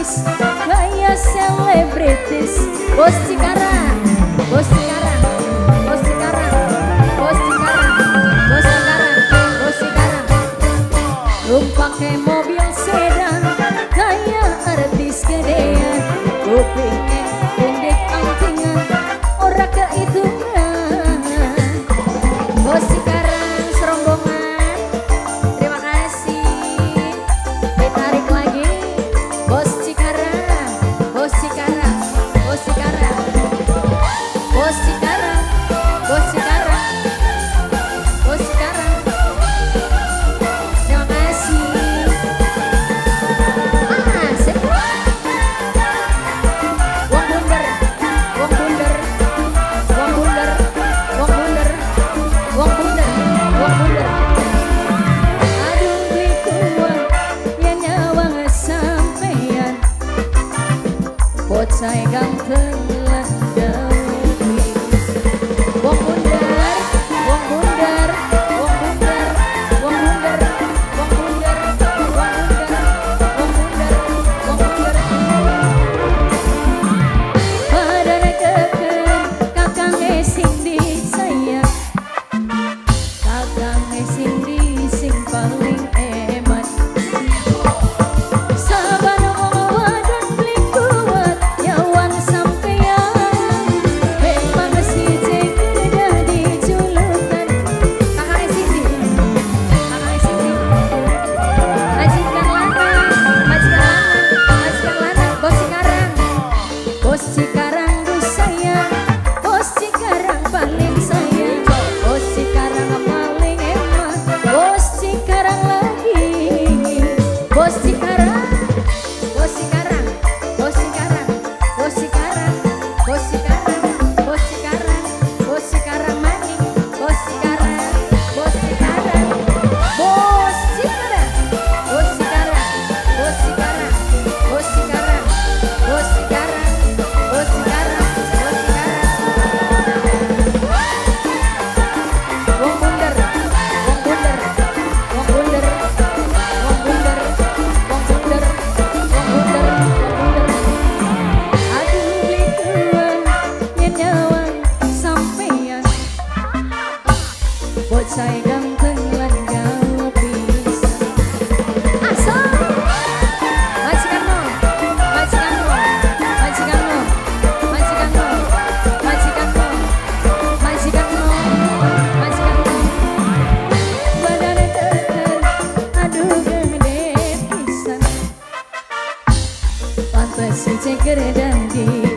artis, kaya selebritis. Bos Cikarang, bos Cikarang, bos Cikarang, bos Cikarang, bos Cikarang, bos Cikarang. Numpake mobil sedan, kaya artis gedean. Kupinge pendek antingan, ora kehitungan. Bos Cikarang serombongan, terima kasih. Ditarik lagi. Bos Cikarang, bos Cikarang, bos Cikarang, bos Cikarang, bos Cikarang, bos Cikarang. Terima kasih. Asik. Wong bunder, wong bunder, wong bunder, wong bunder, wong bunder, wong bunder. Aduh, beli kuat yen nyawang sampeyan, bocah ganteng lan gawe. Wong bunder, wong bunder, wong bunder, wong bunder, wong bunder, wong bunder, wong bunder, wong bunder. Badane keken, kakange sing disayang, kakange sing di sing paling eman. Saban wong wadon beli kuat nyawang sampeyan, memang siji kedah dijulukan. Kakange Cindy, kakange Cindy, majikan lanang, majikan lanang, majikan lanang, bos Cikarang, bos Cikarang duh sayang, bos Cikarang paling sayang, bos Cikarang paling eman, bos Cikarang lagi, bos Cikarang, bos Cikarang, bos Cikarang, bos Cikarang, bos Cikarang, bos Cikarang, bos Cikarang maning, bos Cikarang, bos Cikarang, bos Cikarang, bos Cikarang, bos Cikarang, bos Cikarang, bos Cikarang, bos Cikarang, bos Cikarang. Wong bunder, wong bunder, wong bunder, wong bunder, wong bunder, wong bunder, wong bunder. Aduh, beli kuat yen nyawang sampeyan, bocah ganteng lan gaul pisan. Asal majikanmu, majikanmu, majikanmu, majikanmu, majikanmu, majikanmu, majikanmu. Badane keken, aduh gede pisan, pantes ceker dadi.